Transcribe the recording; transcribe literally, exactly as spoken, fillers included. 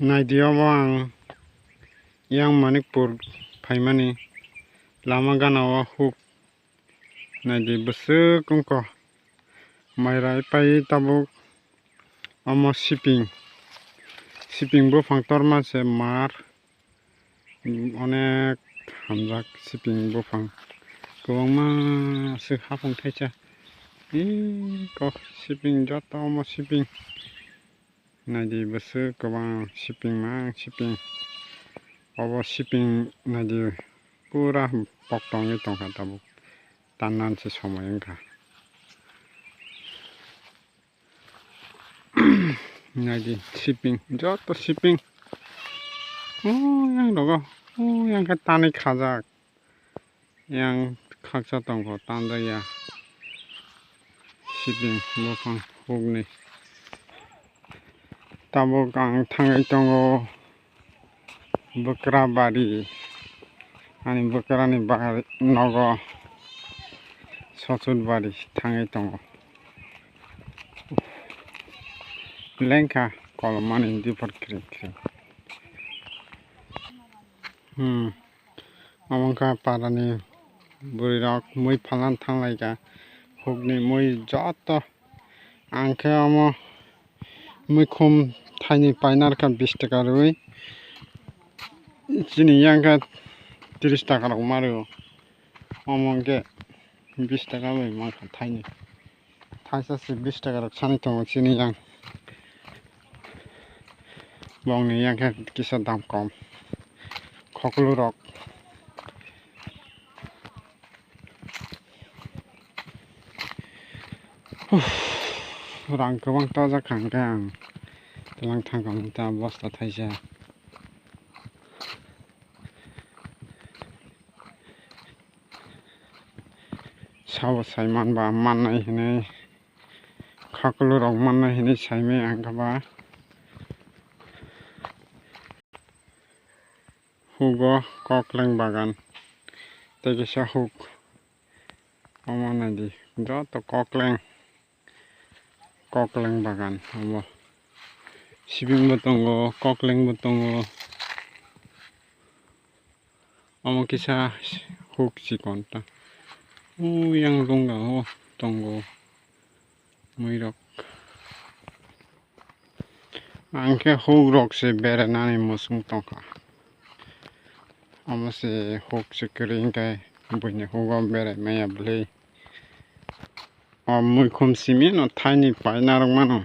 Naidi, obo ang yang Manikpur phaimani lama gana o huk. Naidi, bwswk wngkha. Mairai pai tabuk omo siping. Siping buphang torma se mar. Onek hamjak siping buphang. Kwbangma se hapung thaisa. Ih, kok siping, joto omo siping. Naidi, bwswk kwbang siping mang siping. Obo siping naidi, pura pok tongwi tongkha tabuk. Tannan se somoi wngkha. Naidi, siping, joto siping. O yang rogo, o yang khe tanwi khajak. Yang khaksa tongkho, tanjakya. Siping buphang hukni. Tabuk ang thangwi tongo Bwkrabari. Ani bwkrani bari nogo Sochutbari thangwi tongo. Lengkha kolomani dipor kring kring. Hmm. Omo wngkha parani bwrwirok mui phalna thanglaikha. Hukni mui joto. Ang khe omo muikhum thaini paina rwkha bish taka rwwi. Chini yang khe trish taka rok ma rwo. Omo hwnkhe bish taka bai mankha thaini. Thaisa se bish taka rok sani tongo chini yang. Bongni yang khe kisa dam kom. Khoklu rok. Rang kwbang tojak kha hwnkhe ang twlang thangkha ta bosta thaisa. Sabo sai manba mannai hinwi, khakulu rok mannai hinwi saimai ang kha ba. Hugo kokleng bagan tei kisa huk. Omo naidi joto kokleng, kokleng bagan omo. Sibingbo tongo, koklengbo tongo. Omo kisa huk chikon ta. Uyang lungga o tongo muirok. Ang khe huk rok se beranani muchung tongkha. Omo se huk se kwrwi hwnkhe buini hugo berai maya bwlwi. O muikhum simi no thaini paina rok mano.